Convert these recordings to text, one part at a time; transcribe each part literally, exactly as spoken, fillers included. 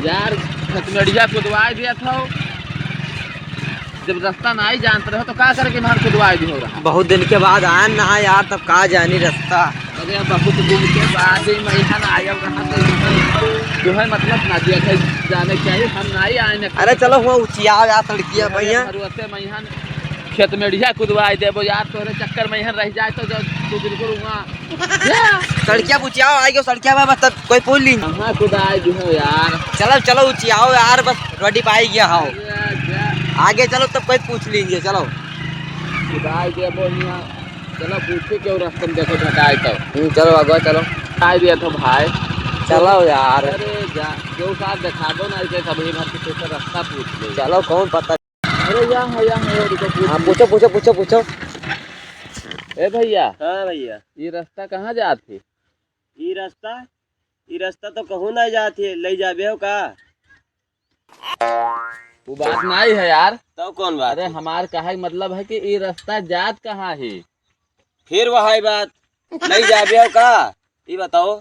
यार, खतमेड़िया कुदवाए दिया था। जब रास्ता नाई जानत रहो तो का करे के मार कुदवाए दियो रहा? बहुत दिन के बाद आयन ना है यार, तब का जानी रास्ता। अरे, बहुत दिन के बाद ही मैं यहाँ आया रहा तो जो है मतलब ना दिया था, जाने चाहिए, हम नाई आए ना। अरे चलो, हुआ उचियाओ यार, तड़किया अरे, भैया। भरुआ से मैं यहाँ खेत में ढिया कुदवाई देबो यार, तोहरे चक्कर में यहाँ रह जाए तो जो तू बिल्कुल हुआ। सड़किया बुचियाओ, आइगो सड़किया बा, बस तब कोई पूछ ली। कहाँ कुदाई दिहो यार? चलो, चलो, उचियाओ यार, बस रोडी पे आई गया हो। अरे जा। आगे चलो, तब कोई पूछ लीजिए, चलो। कुदाई देबो हियाँ। चलो, पूछे क्यों रस्तम देखो बताए तो। हम्म, चलो, आगे चलो। बताई दिया तो भाई। चलो यार। अरे जा, जो साथ दिखाबो ना, इसे सभी भर के पीछे रास्ता पूछ ले। चलो, कौन पता। अरे, यहाँ है, यहाँ है, रुको, पूछ हाँ, ली। पूछो, पूछो, पूछो, पूछो। ए भैया। हाँ भैया। ये रास्ता कहाँ जात है? ई रास्ता, ई रास्ता तो कहूँ ना जात है, ले जाबे हो का? वो बात नहीं है यार। तब कौन बात अरे, है? हमार कहे के मतलब है कि ये रास्ता जात कहाँ है? फिर वही बात, ले जाबे हो का? ई बताओ।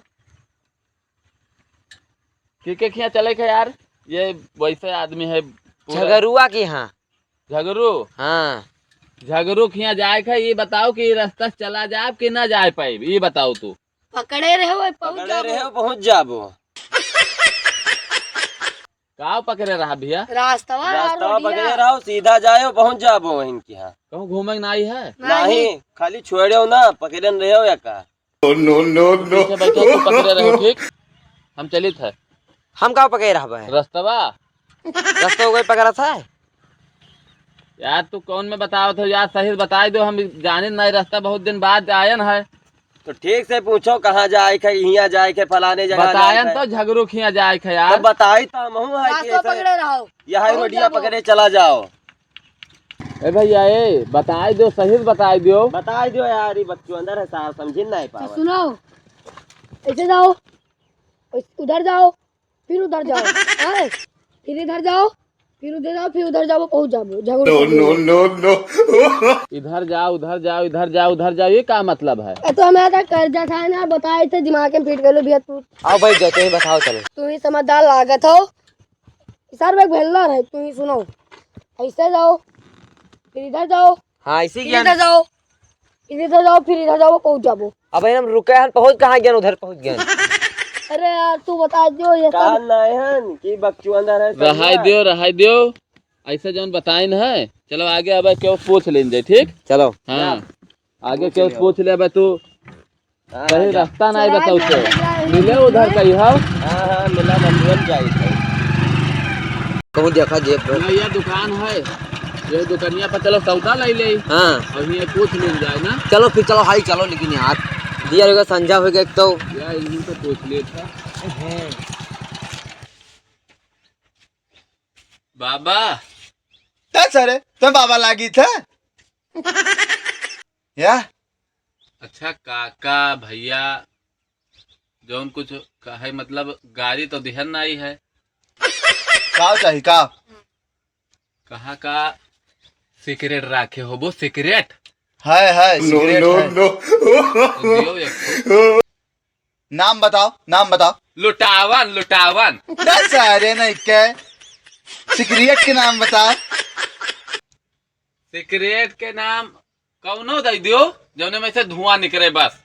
के के खिया चले के यार? ये वैसे आदमी है पूरा। झगरुआ के यहाँ। झगरू? हाँ। झगरू खिया जाए के, ये बताओ कि ये रास्ता से चला जाब कि ना जाए पाइब, ये बताओ तू। पकड़े रहो, पहुँच पकड़े जाबो। रहो, पहुँच जाबो। का पकड़े रहा भैया? रास्ता, रास्ता पकड़े रहो, सीधा जाओ, पहुँच जाबो वहीं के यहाँ। कहूँ घूमे के नाई है? नहीं। नहीं, खाली छोड़ो ना, पकड़न रहो या का? No, no, no। पीछे बैठा, तू पकड़े रहो, ठीक? हम चलित है। हम का पकड़े रहबे? रस्तवा। रस्तवा कोई पकड़त है? यार, तू कौन में बतावत हो यार, सही से बताई दो, हम जाने नहीं, रास्ता बहुत दिन बाद आयन है। तो ठीक से पूछो, कहाँ जाए के, हियाँ जाए के, फलाने जगह जाए बतायन के। तो झगरू खिया जाए के यार। तो बताई तो हमहू है कि रास्ता ऐसे पकड़े रहो। यही बहुत रोडिया जाबो। पकड़े चला जाओ। ए भैया, ए, बताई दो, सही से बताई दो। बताई दो यार, ये बच्चों अंदर है साहब, समझिन नहीं अच्छा, पावत। सुनो, ऐसे जाओ, ऐस-, उधर जाओ, फिर उधर जाओ, हाँ? फिर इधर जाओ, फिर उधर जाओ, फिर उधर जाओ, पहुँच जाओ, झगड़ू No, no, no, no। इधर जाओ, उधर जाओ, इधर जाओ, उधर जाओ, ये का मतलब है? ए, तो हमें आता कर्जा था ना, बताए थे, दिमाग में फिट कर लो भैया तू। आओ भाई, जो तुम बताओ, चलो। तू ही समझदार लागत हो। सर, मैं भेल्लर है, तू ही सुनो। ऐसे जाओ, फिर इधर जाओ, हाँ, इसी फिर ज्ञान। इधर जाओ, फिर इधर जाओ, फिर इधर जाओ, पहुँच जाबो। अब हम रुके हन, पहुँच कहाँ गए, उधर पहुँच गए। अरे यार, तू बता दियो ये सब। कहा नाय हन कि बच्चों अंदर है, रहाई दियो, रहाई दियो। ऐसे जौन बताइन है, चलो आगे अब क्यों पूछ लेन जाए, ठीक? चलो। हाँ। आगे पूछ क्यों लियो। पूछ ले अब तू। हाँ, कहीं जा। रास्ता नहीं चला बताओ जा, तो। जा, जा, मिले जा। उधर कहीं, हाँ? हाँ, हाँ, मिला, मंदिर जाई थे। कहूँ देखा जेब में। भैया, दुकान है, ये दुकनिया पर चलो, सौदा ले ले। हाँ। और ये पूछ मिल जाए ना। चलो फिर, चलो, हाई चलो, लेकिन यार, दिया रहेगा, संझा हो गया एक तो। यार, इन्हीं से पूछ ले था। बाबा। त सारे, त बाबा लागी था? या? अच्छा काका, भैया, जौन कुछ कहे, मतलब, गारी तो दिहन नाई है। का चाही, का? कहाँ का सिगरेट राखे होबो, सिगरेट? है, है, No, सिगरेट no, है। No। तो दियो एक ठो। नाम बताओ, नाम बताओ। लुटावन, लुटावन। ना सारे नहीं के। सिगरेट के नाम बताओ। सिगरेट के नाम कौनो दे दियो, जौने में से धुआं निकले बस।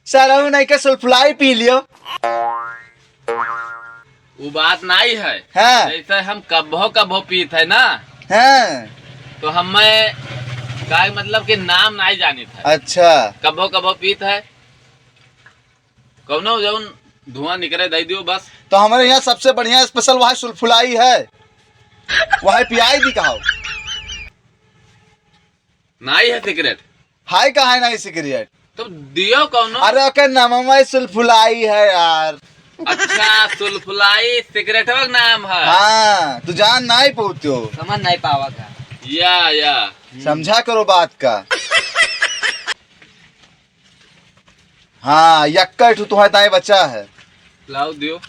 सारा नहीं के सुल्फुलाई पी लियो। वो बात नहीं है। हाँ। जैसे हम कभो कभो पीत है ना। हाँ। तो हमें का मतलब कि नाम नहीं जानित है। अच्छा। कभो कभो पीत है। कौनो जौन धुआं निकले दे दियो बस। तो हमारे यहाँ सबसे बढ़िया स्पेशल वही सुल्फुलाई है, वही पियाई दी कहो। नाई है सिगरेट। हाय कहाँ है नाई सिगरेट? तो दियो कौनो। अरे ओके नाम सुल्फुलाई है यार। अच्छा, सुल्फुलाई सिगरेटवा के नाम है। हाँ, तू जान नहीं पौतो। समझ नहीं पावा का। या, या। समझा करो बात का। हाँ, यक्का ठू तुम्हारे ताए बचा है। लाओ दियो।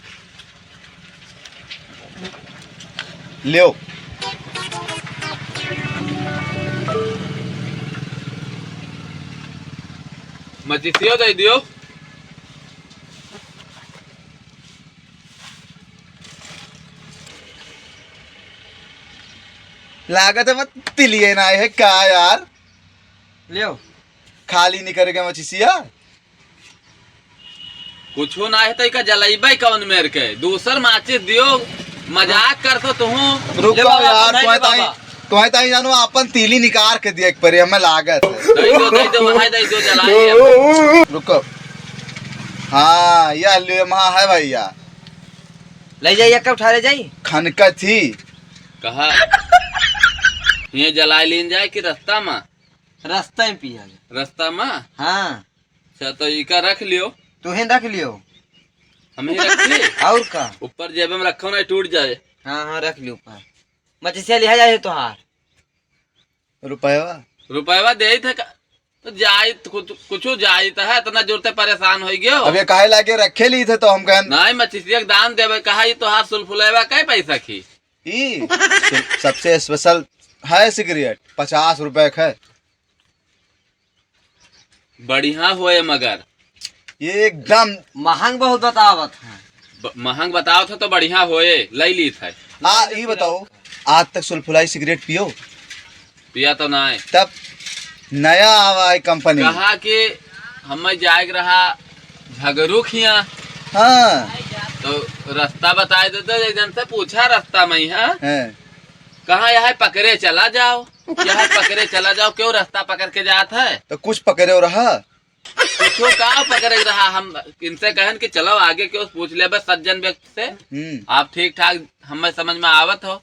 लियो। मचिसियो दे दियो। लागत है मत तिलिए ना है का यार? लेव। खाली निकल गए मचिसिया। कुछो ना है तो इका जलाइबे कौन मेर के? दूसर माचिस दियो, मजाक कर तो तुहूँ। रुको ले बाबा, यार, नहीं तोहे ले ताई, बाबा। तोहे ताई जानो अपन तीली निकार के दिए एक परे, हमें लागत है। दे दो, दे दो, वहाँ दे दो, जलाइए। रुको। हाँ, यह ले वहाँ है भैया। ले जाइए, कब उठा ले जाई? खनका थी। कहा? ये जलाए लीन जाए कि रास्ता में? रास्ता में पिया जाए। रास्ता में? हाँ। अच्छा, तो इका रख लियो। तुहें रख लियो। हम ही रख ली। और का? ऊपर जेब में रखो ना, टूट जाए। हाँ, हाँ, रख लियो ऊपर। मचिसिया लिहा जाए तोहार। रुपयवा? रुपयवा दे थे का? तो जाई, कुछ, कुछ जाई तो है, इतना जोर से परेशान हो गयो। अब ये काहे लागे रखे ली थे तो हम कहन। नहीं, मचिसिया के दान देवे, कहा, "ये तोहार सुलफुलैवा कै पैसा की?" ई सबसे स्पेशल है सिगरेट, पचास रुपए का है। बढ़िया होए मगर। ये एकदम महंग बहुत बतावत है। ब-, महंग बतावत है तो बढ़िया होए, लई लीत है। आ, ई बताओ, आज तक सुलफुलाई सिगरेट पियो? पिया तो ना है। तब नया आवा है कंपनी। कहा कि हमें जाए के रहा झगरू खिया। हाँ। तो रास्ता बताए देते, एक जन से पूछा रास्ता में ही, हाँ? हाँ। कहाँ यहाँ पकड़े चला जाओ, यहाँ पकड़े चला जाओ, क्यों रास्ता पकड़ के जात है? तो कुछ पकड़े हो रहा? कुछो का पकड़े रहा, हम इनसे कहन कि चलो आगे क्यों पूछ ले, बस सज्जन व्यक्ति से। हम्म। आप ठीक ठाक हमें समझ में आवत हो,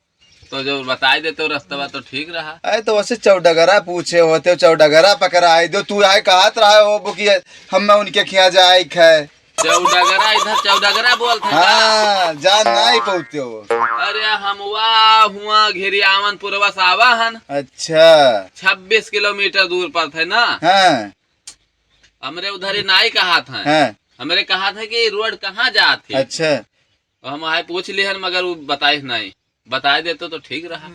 तो जो बताए देते हो रास्ता तो ठीक रहा। अरे तो वैसे चौडगरा पूछे होते, चौडगरा पकड़ाए दो, तू आए कहत रहा हो कि हम उनके खिया जाए खे। चौडगरा, इधर चौडगरा बोलत है का? हाँ, जान नहीं पौते हो। अरे, हम वा हुआ घेरियावन पुरवा से आवा हन। अच्छा। छब्बीस किलोमीटर दूर पड़त है ना। हाँ। हमरे उधर ही नाई कहात है। हाँ। हमरे कहात है कि रोड कहाँ जात है। अच्छा। और हम आए पूछ लिहन, मगर वो बताइस नहीं। बताए देतो तो ठीक रहा।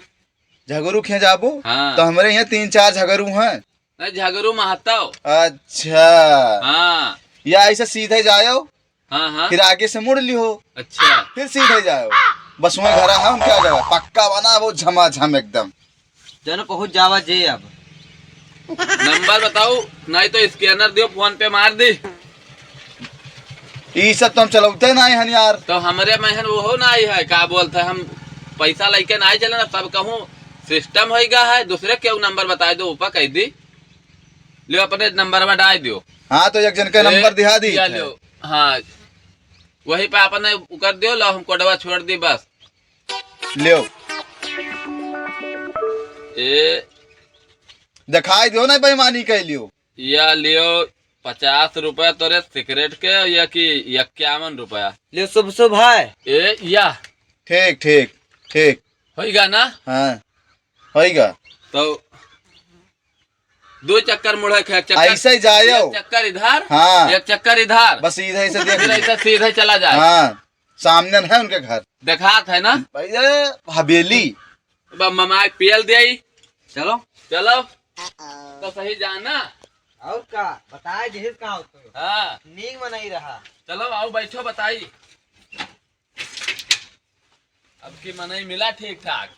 झगरू खिया जाबो? हाँ। तो हमरे यहाँ तीन चार झगरू हैं। नहीं, झगरू महतो। अच्छा। हाँ। या ऐसे सीधे जायो, हाँ, हाँ। फिर आगे से मुड़ लिहो। अच्छा। फिर सीधे जायो। बस वहीं घरा है उनके आगे, पक्का बना वो झमाझम एकदम। जन पहुँच जावा जे अब। नंबर बताओ, नहीं तो स्कैनर दियो, फोन पे मार दी। ई सब तो हम चलौते नहीं हन यार। तो हमरे महन वो नहीं है, का बोलते हैं, हम पैसा लेके नहीं चले ना, सब कहूँ सिस्टम होइगा है, दूसरे केहू नंबर बताए दो, ऊपर कह दी, लियो अपने नंबर में डाल दियो। हाँ, तो एक जन के ए, नंबर दिहा दी या थे। लियो, हाँ, वही पे आपने कर दियो, लो हम कोडवा छोड़ दी बस। लियो। ए। दिखाई दियो ना बेईमानी कह लियो। या लियो पचास रुपया तोरे सिगरेट के, या कि इक्यावन रुपया। लियो शुभ शुभ है। ए, या। ठीक, ठीक, ठीक। होइगा ना? हाँ, होइगा। तो दो चक्कर मुड़े खे, एक चक्कर ऐसे ही जायो। एक चक्कर इधर, हाँ। एक चक्कर इधर। बस इधर से देख फिर लियो। ऐसे सीधे चला जाए। हाँ, सामने है उनके घर। देखात है ना? भैया, हवेली। अब ममाई पियल दे आई। चलो। चलो। तो सही जाना। और का? बताए जहेज कहाँ होतो? हाँ। नींद में नहीं रहा। चलो, आओ बैठो, बताई। अब की मनई मिला ठीक ठाक।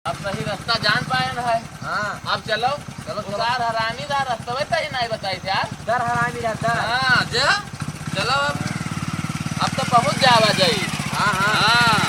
अब सही रास्ता जान पाए न है। हाँ। अब चलो। चलो, चलो। उतार हरामी दा रास्ता वही तही नहीं बताई थे यार। दर हरामी दा, दर। हाँ, जा। चलो अब। अब तो पहुँच जावा जाई। हाँ, हाँ। हाँ।